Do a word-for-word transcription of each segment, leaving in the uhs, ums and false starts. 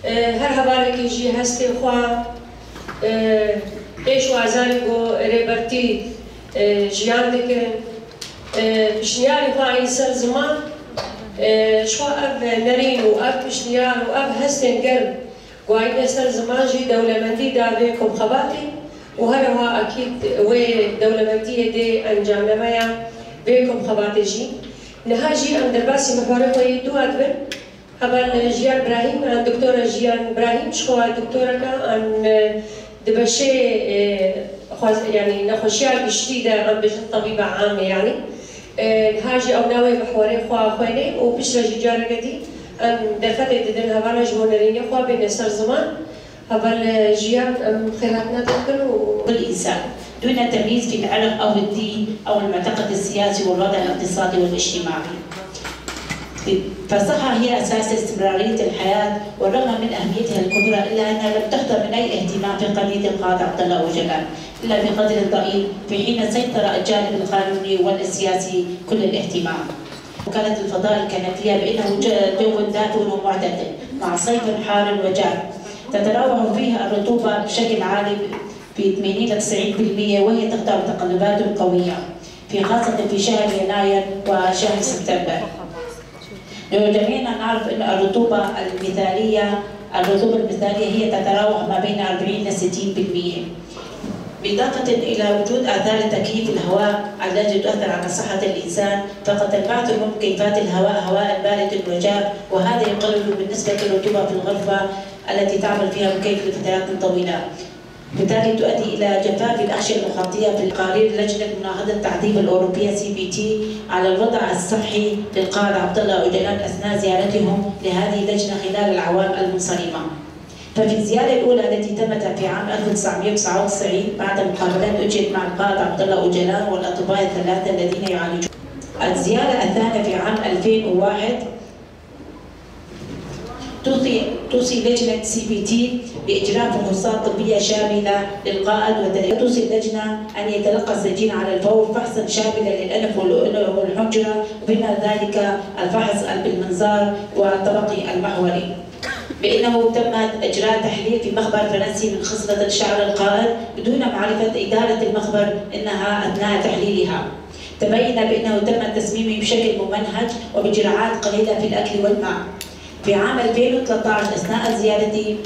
E, her hevalekî jî hestê xwe, e, êş û azarê ku rêbertî, e, jiyan dikirin. E, pişniyarê xwe anî ser ziman, e, ji xwe ev nerîn û ev pişniyar û ev hestên germ ku anîne ser ziman jî dewlemendî da vê komxebatê û herwiha ekîd wê dewlemendiyê dê encamnameya vê komxebatê jî. Niha jî em derbasî mihwarê xwe yê dûa dibin. Heval Jiyan Brahîm, an Doktora Jiyan Brahîm, ji xwe doktoreke an, e, di beşê, e, xwez-, yanî nexweşiya giştî de, em bêjin tebîba amê, yanî. E, niha jî ew navê mihwarê xwe xwênê û piştre jî careke dî em derfetê didin hevala ji bo nerînê xwe bêne ser ziman. Heval, e, Jiyan, em xêrhatina te dikin û الإنسان دون تمييز في العرق أو الدين أو المعتقد السياسي والوضع الاقتصادي والاجتماعي. فالصحة هي أساس استمرارية الحياة، والرغم من أهميتها الكبرى إلا أنها لم تحظى من أي اهتمام في قضية القائد عبد الله أوجلان إلا بقدر ضئيل، في حين سيطر الجانب القانوني والسياسي كل الاهتمام. وكانت الفضاء الكنفية بأنه ج-، جو دافئ ومعتدل مع صيف حار وجاف، تتراوح فيه الرطوبة بشكل عالي في ثمانين إلى تسعين بالمية، وهي تخضع لتقلبات قوية، في خاصة في شهر يناير وشهر سبتمبر. لو جميعنا نعرف أن الرطوبة المثالية، الرطوبة المثالية هي تتراوح ما بين أربعين إلى ستين بالمية. بالإضافة إلى وجود آثار تكييف الهواء التي تؤثر على صحة الإنسان، فقد ترفعت مكيفات الهواء هواء بارد وجاف، وهذا يقلل من نسبة الرطوبة في الغرفة التي تعمل فيها المكيف لفترات طويلة. بالتالي تؤدي إلى جفاف الأغشية المخطية في تقارير لجنة مناهضة التعذيب الأوروبية سي بي تي على الوضع الصحي للقائد عبد الله أوجلان أثناء زيارتهم لهذه اللجنة خلال الأعوام المنصرمة. ففي الزيارة الأولى التي تمت في عام ألف وتسعمية وتسعة وتسعين بعد مقابلات أجريت مع القائد عبد الله أوجلان والأطباء الثلاثة الذين يعالجون. الزيارة الثانية في عام ألفين وواحد توصي، توصي لجنة سي بي تي بإجراء فحوصات طبية شاملة للقائد، وتل-، توصي اللجنة أن يتلقى السجين على الفور فحصا شاملا للأنف والأذن والحنجرة، بما ذلك الفحص بالمنظار والطبق المحوري. بأنه تم إجراء تحليل في مخبر فرنسي من خصلة شعر القائد بدون معرفة إدارة المخبر إنها أثناء تحليلها. تبين بأنه تم تسميمه بشكل ممنهج وبجرعات قليلة في الأكل والماء. في عام ألفين وثلاثة عشر أثناء زيارتي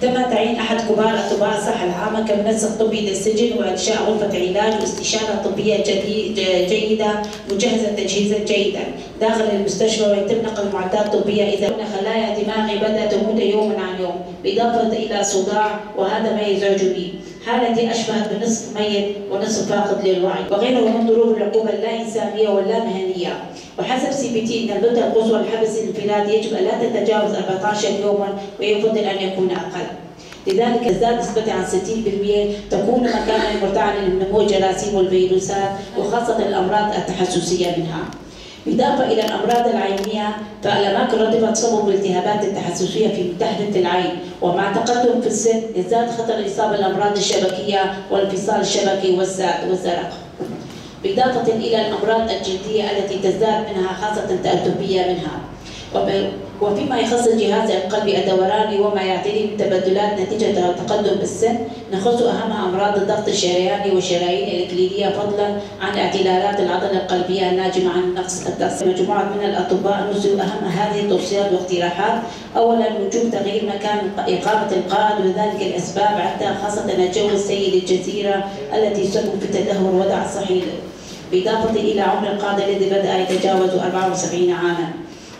تم تعيين أحد كبار أطباء الصحة العامة كمنسق طبي للسجن وإنشاء غرفة علاج واستشارة طبية جدي-، ج-، جيدة مجهزة تجهيزا جيدا داخل المستشفى، ويتم نقل معدات طبية إذا أن خلايا دماغي بدأت تموت يوما عن يوم، بالإضافة إلى صداع، وهذا ما يزعجني. حالتي أشبهت بنصف ميت ونصف فاقد للوعي، وغيره من ظروف العقوبة اللا إنسانية واللا مهنية. وحسب سي بي تي، إن المدة القصوى لحبس الانفرادي يجب أن لا تتجاوز أربعتاشر يوما، ويفضل أن يكون أقل. لذلك تزداد نسبتي عن ستين بالمية، تكون مكانا مرتعا لنمو الجراثيم والفيروسات، وخاصة الأمراض التحسسية منها. بالإضافة إلى الأمراض العينية، فالأماكن الرطبة تصاب بالالتهابات التحسسية في دهنة العين، ومع تقدم في السن يزداد خطر الإصابة بالأمراض الشبكية والانفصال الشبكي والز-، والزرق. بالإضافة إلى الأمراض الجلدية التي تزداد منها، خاصة التأثبية منها. وب-، وفيما يخص الجهاز القلبي الدوراني وما يعتريه من تبدلات نتيجة تقدم السن، نخص أهم أمراض الضغط الشرياني والشرايين الإكليلية، فضلا عن اعتلالات العضلة القلبية الناجمة عن نقص التغذية. مجموعة من الأطباء نزلوا أهم هذه التوصيات واقتراحات. أولا، وجوب تغيير مكان إقامة القائد، وذلك لأسباب عدة، خاصة الجو السيء للجزيرة التي تسبب في تدهور وضع صحي، بالإضافة إلى عمر القائد الذي بدأ يتجاوز أربعة وسبعين عاما.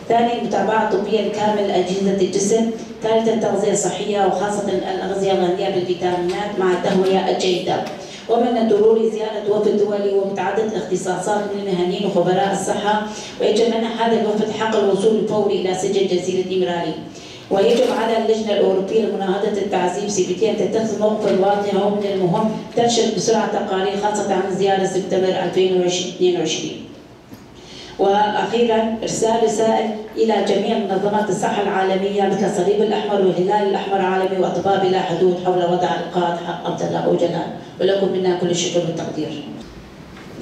ثانيا، المتابعة الطبية لكامل أجهزة الجسم. ثالثا، تغذية صحية، وخاصة الأغذية الغنية بالفيتامينات مع التهوية الجيدة. ومن الضروري زيارة وفد دولي ومتعدد الاختصاصات من المهنيين وخبراء الصحة، ويتمنح هذا الوفد حق الوصول الفوري إلى سجن جزيرة إمرالي. ويجب على اللجنة الأوروبية لمناهضة التعذيب سي بي تي أن تتخذ موقفا واضحا. ومن المهم تنشر بسرعة تقارير خاصة عن زيارة سبتمبر ألفين واثنين وعشرين. وأخيرا، إرسال رسائل إلى جميع منظمات الصحة العالمية مثل الصليب الأحمر والهلال الأحمر العالمي وأطباء بلا حدود حول وضع القائد عبد الله أوجلان، ولكم منا كل الشكر والتقدير.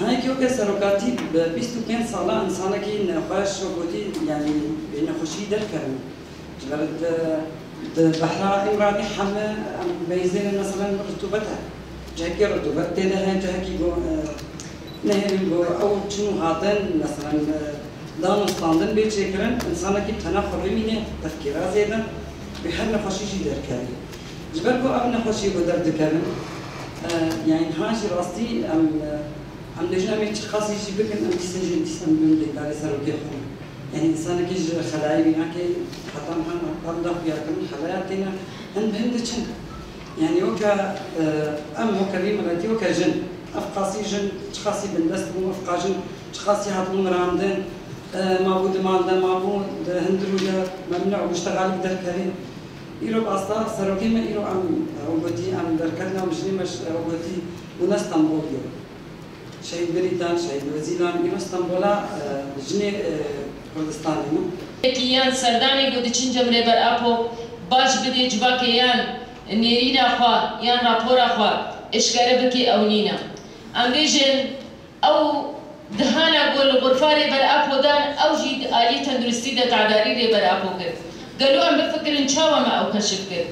Nayê ke weke serokatî bi bîst û pênc sala însanekî nexweş û gotî, yanî bê nexweşî derkevin. Ji ber di Di behra Îmralî heme em beyzêne, meselen, rutubet e. Cihekî rutubet tê de heye, cihekî go, e, nehêlin go ew çin û hatin, meselen, e, dan û standin bê çêkirin, însanekî tena xwe bimîne, tevkêra zêde, wê her nexweşî jî derkevî. Ji ber ku ev nexweşî ku derdikevin, e, yanî niha jî rastî em, e, em dibêjin em ê çiqasî jî bikin, em dîsa jî dîsa em bin dengdarê serokê xwe ne. Yanî însanekî ji xelayê wî nake, heta niha em da xuya kirin, xelaya têne, hin bi hin diçin. Yanî weke, e, em weke vî miletî, weke jin, ev qasî jin çiqasî bindest bûn, ev qasî jin çiqasî hatibûn mirandin, e, mabû di mal de, mabû di hundir û de, memnû û ji te galib derkevî. Îro bi asta serokê me îro em, e, ew gotî, em derketin, em jinê me ji, e, ew gotî, bûne Stenbol diyo. Şehîd Birîtan, Şehîd Wezîlan, îro Stenbola, e, jinê, e, Kurdistanê ne. Yan serdanê ku diçin cem Rêber Apo baş bidê civakê yan nêrîna xwe yan rapora xwe eşkere bike ew nîne. Em bêjin ew dihana ku li xurfa Rêber Apo dan ew jî di aliyê tenduristî de tedarî Rêber Apo kir. Gelo em bifikirin çawa me ew keşif kir?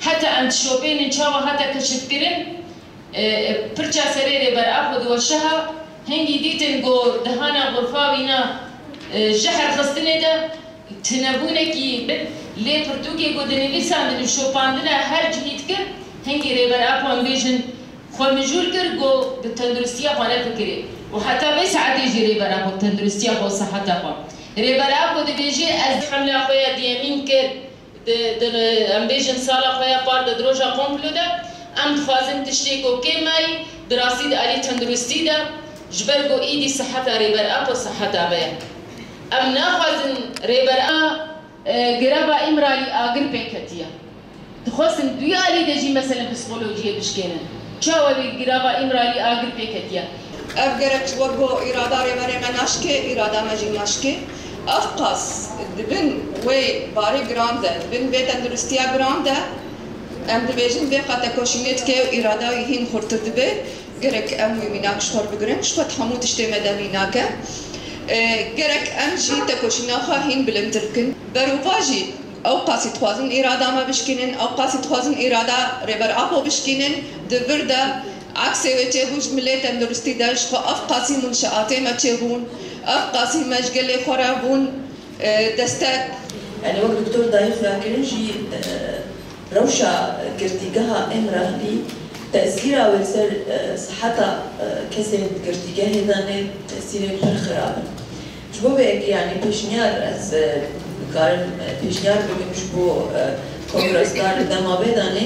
Heta em dişopênin çawa hate keşifkirin? E, e, pirça serê Rêber Apo di weşeha hingî dîtin ku dihana xurfa wîna, e, jehr xistinê de tinebûnekî bin lê pirtûkê ku dinivîsandin û şopandina her cihî dikir, hingî Rêber Apo em bêjin xwe mijûl kir ku bi tenduristiya xwe nefikirê û heta vê saetê jî Rêber Apo bi tenduristiya xwe û siheta xwe. Rêber Apo dibêje ez hemla xwe ya diyemîn kir. Di, di, em bêjin sala xwe ya par de, di roja komplo de, em dixwazin tiştê ku kêm mayî, bi rastî di alî tenduristî de, ji ber ku îdî siheta Rêber Apo siheta me ye. Em naxwazin Rêber A, e, girava Îmralî agir pê ketiye. Dixwestin du alî de jî meselen psîkolojiyê bişkênin. Çawa wî girava Îmralî agir pê ketiye? Ev gerek ji we bo îrada rêberê me naşkê, îrada me jî naşkê. Ev qas di bin wê barê giran de, di bin vê tenduristiya giran de, em dibêjin vê qate koşînê dike û îrada wî hîn xurtir dibe. Gerek em wî mînak ji xwe bigirin, ji xwe di hemû tiştê me de mînak e. E, gerek em jî tekoşîna xwe hîn bilindtir bikin. Berûva jî ew qasî dixwazin îrada me bişkînin, ew qasî dixwazin îrada Rêber Apo bişkînin, di vir de Eksê wê çêbû ji milê tenduristî de, ji xwe ev qasî munşeatê me çêbûn, ev qasî me ji gelê xwe re bûn, e, destek. Yanî wek doktor dayî xuyakirin jî, e, rewşa girtîgeha Îmralî, tesîra wê li ser, e, siheta, e, kesên girtîgehê de ne tesîrên pir xirab in. Ji bo vê yekê, yanî pêşniyar, ez, e, dikarim, e, pêşniyar bikim ji bo, e, kongresdar li dema vê de ne,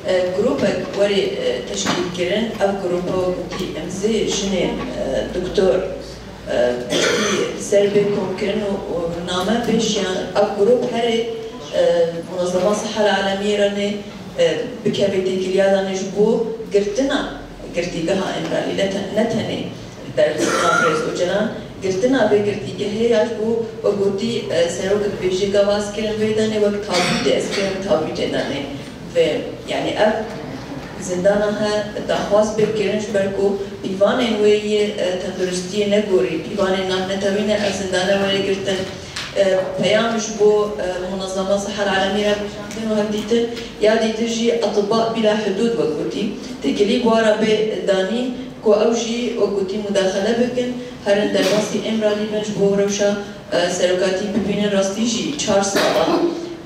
e, grûpek were, e, teşkîlkirin. Ev grûpe wek gotî Îmzê Jinên, e, Doktor, e, gotî li ser bê komkirin û, û name pêşiyan ev grûp herê, e, Munezema Siha Alemiyê re ne, e, bikeve têkiliya de ne ji bo girtina girtîgeha Îmralî, ne te-, ne tenê li dervî Birêz Ocalan, girtina vê girtîgehê ya ji bo, wek gotî, e, serok dibêje gava ez kirim vê denê wek tabûtê, ez kirim tabûtê denê. Vê, yanî ev zindana he daxwaz pê kirin ji ber ku pîvanên wê yê, e, tenduristiyê negorî, pîvanên nan netewîne ev zindane were girtin. E, peyam ji bo, e, Munezema Siha Alemî re kêşandin û hevdîtin, ya dîtir jî etiba bîla hidûd wek gotî, têkilî bi wan re bê danîn ku ew jî wek gotî mudaxele bikin, herin derbasî Îmralî bin ji bo rewşa, e, serokatî bibînin. Rastî jî çar sala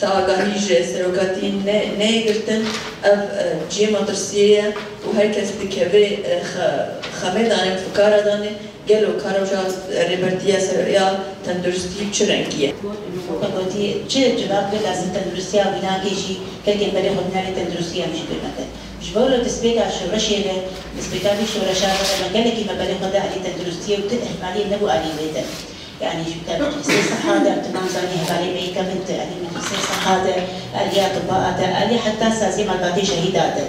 te agahî ji serokatî ne-, neyê girtin, ev, e, cihê metirsiyê ye û her kes dikeve, e, xe-, xemê danê û fikara danê. Gelo ka rewşa rêbertiya ser ya tenduristî çi rengî ye? Weke gotî, çi civak bi lazim tenduristiya wî nake jî, gelkên berê xwe di navê tenduristiya em jî pê nake. Ji bo li destpêka şoreşê ve, destpêka vî şoreşa ve, me gelekî me berê xwe da alî tenduristiyê û tu ihmaliyê nebû alî wê de. Yanî ji te meclisê siha de, tu nan zanî hevalê me yê kevin tu alî meclisê siha de, alî etiba de, alî heta sazî malbatê şehîda de.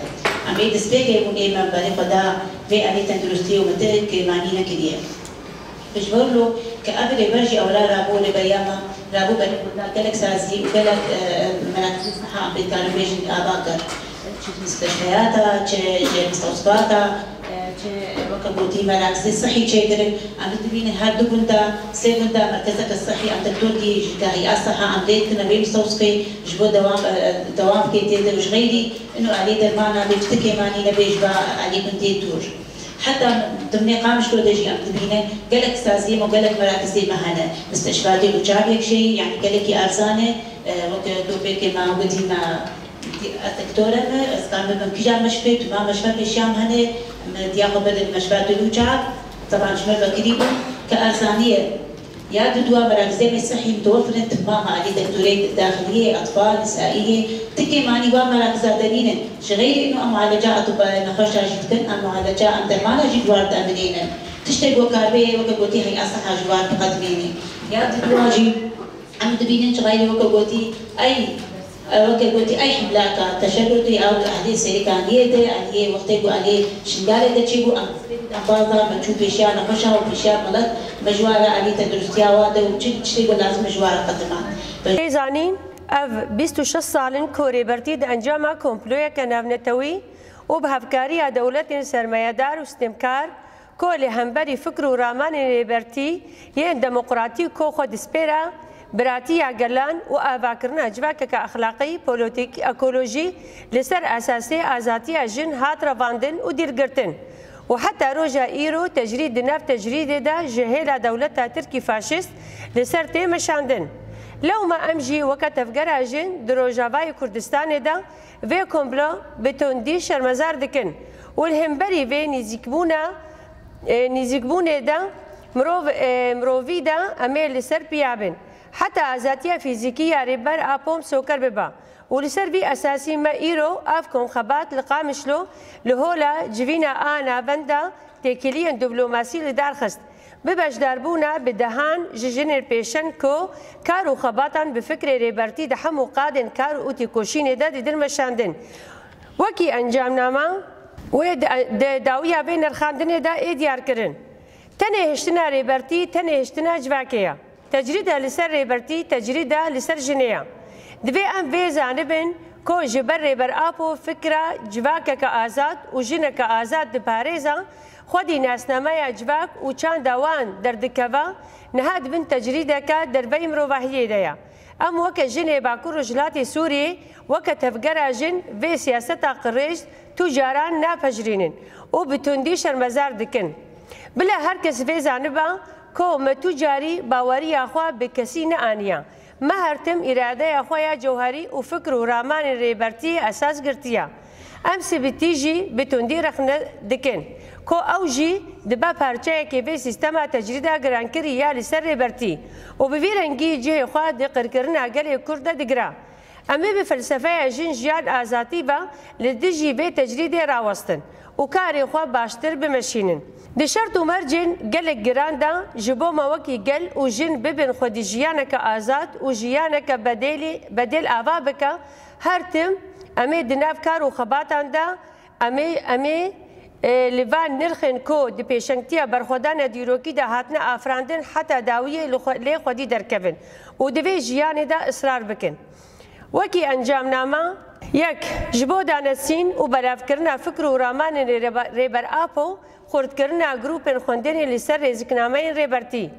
Em ê destpêkê bûn ê me berê xwe da vê alî tenduristiyê û min ti kêmanî nekiriye. Ji bo lo ke ev rêber jî ewla rabû, rêberiya me rabû, berê xwe da gelek sazî û gelek, e, merakezê siha em pê dikarin bêjin ava kir. Çi ji misteshfeyata, çi ji mistewsifata, e, Weke gotî, merakizê sihî çêkirin. Em dibînin her du gunda, sê gunda merkezeke sihî, em doktorkî ji Hey'a Siha em lê dikin, em ê mistewsqê ji bo dewam, e, dewam bike tê de û ji xeyrî ino aliyê dermana bê, tikê manî nebe ji ba aliyê gundê dûr. Heta dimnê Qamişlo de jî em dibînin gelek saziyê me û gelek merakizê me hene. Misteşfa Dêl û Çav yek jê, yanî gelekî erzan e, e, weke dopêkê me gotî me Di-, ez doktor im, ez karim bibim kîjan meşfê, tu ma meşfa pêşiya min hene, min diya xwe bide meşfa Dêl û Çav, teban ji me vekirî bû, ke erzanî ye. Ya di dua merakizê me sihî mutewefir in, timama alî doktorê daxiliyê, etfal, nisaiyê, tikê manî wa merakiza derîn in. Ji xeyrî ino em mualeca etibaya nexweşa jî dikin, em mualeca em dermana jî ji war diemînînin. Tiştê ku karbê ye, weke gotî Hey'a Siha ji war diqedimînî. Ya di dua jî Em dibînin ji xeyrî weke gotî, ey, weke gotî, ey himlaka, teşedudê ew di ehlê Serêkaniyê de, aliyê wextê ku aliyê Şingalê de çêbû, em, em baza me çû pêşiya nexweşa û pêşiya milet, me ji wara alî tenduristiya wa de û çi tiştê ku lazim e ji wara qedima. Tê zanîn, ev bîst û şeş sal in ku Rêbertî di encama komployeke navnetewî û bi hevkariya dewletên sermayedar û stêmkar, ku li hemberî fikr û ramanên rêbertî yên demokratîk ku xwe dispêre biratiya gelan û avakirina civakeke exlaqî, polotîk, ekolojî li ser esasê azadiya jin hat revandin û dîrgirtin û heta roja îro tecrîd di nav tecrîdê de ji hêla dewleta tirkî faşîst li ser tê meşandin. Lewma em jî weke tevgera jin di Rojavayê Kurdistanê de vê komplo bi tundî şermezar dikin û li hemberî vê nîzîkbûna, e, nîzîkbûnê de mirov, e, mirovî de em ê li ser piya bin. Heta azadiya fîzîkî ya Rêber Apo misoker biba û li ser vî esasî me îro ev komxebat li Qamişlo li hola civîna a navenda têkiliyên diplomasî li dar xist. Bi beşdarbûna bi dehan ji jinên pêşeng ku kar û xebatan bi fikrê Rêbertî di hemû qadên kar û têkoşînê de didin meşandin. Wekî encamnama wê di, di dawiya vê nirxandinê de ê diyar kirin. Tenê hiştina Rêbertî, tenê hiştina civakê ye. Tecrîda li ser Rêbertî, tecrîda li ser jinê ye. Divê em vê zanibin ku ji ber Rêber Apo fikra civakeke azad û jineke azad diparêza, xwedî nasnameya civak û çanda wan derdikeve, niha di bin tecrîdeke derveyî mirovahiyê de ye. Em weke jinê Bakur Rojhilatê Sûriyê, weke tevgera jin vê siyaseta qirêj tu caran napejirînin û bi tundî şermezar dikin. Bila her kes vê zaniba ku me tu carî baweriya xwe bi kesî neaniye. Me her tim îradeya xwe ya cewherî û fikr û ramanên Rêbertiyê esas girtiye. Em sibitî jî bi tundî rexne dikin ku ew jî dibe parçeyekê vê sîstema tecrîda girankirî ya li ser Rêbertî û bi vî rengî cihê xwe di qirkirina gelê Kurd de digire. Em ê bi felsefeya jin, jiyan, azadî ve li dijî vê tecrîdê rawestin û karê xwe baştir bimeşînin. Di şert û mercên gelek giran de ji bo me wekî gel û jin bibin xwedî jiyaneke azad û jiyaneke bedêlî, bedêl ava bike, her tim em ê di nav kar û xebatan de em ê, em ê, e, li van nirxên ku di pêşengtiya berxwedana dîrokî de hatine afirandin heta dawiyê li xwe, lê xwedî derkevin û di vê jiyanê de israr bikin. Wekî encamnama, yek, ji bo danesîn û belavkirina fikr û ramanên Rêbe-, Rêber Apo, xurtkirina grûpên xwendinê li ser rêziknameyên Rêbertî.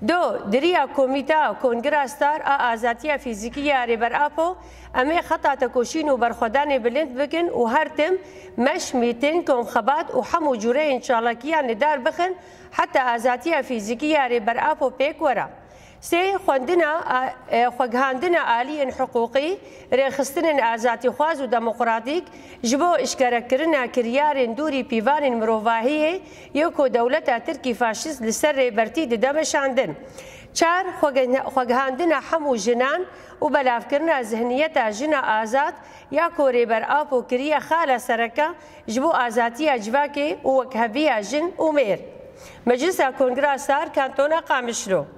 Do, di riya Komîta Kongira Star a Azadiya Fîzîkî ya Rêber Apo, em ê xeta tekoşîn û berxwedanê bilind bikin û her tim meş, mîtîng, komxebat û hemû cûreyên çalakiyan li dar bixin, heta azadiya fîzîkî ya Rêber Apo pêk were. Sê, xwendina a, e, xwegihandina aliyên hiqûqî, rêxistinên azadîxwaz û demokratîk ji bo eşkerekirina kiryarên dûrî pîvanên mirovahiyê yê ku dewleta Tirkî faşîst li ser Rêbertî dide meşandin. Çar, xwege-, xwegihandina hemû jinan û belavkirina zihniyeta jina azad ya ku Rêber Apo kiriye xala sereke ji bo azadiya civakê û wekheviya jin û mêr. Meclisa Kongra Star Kantona Qamişlo.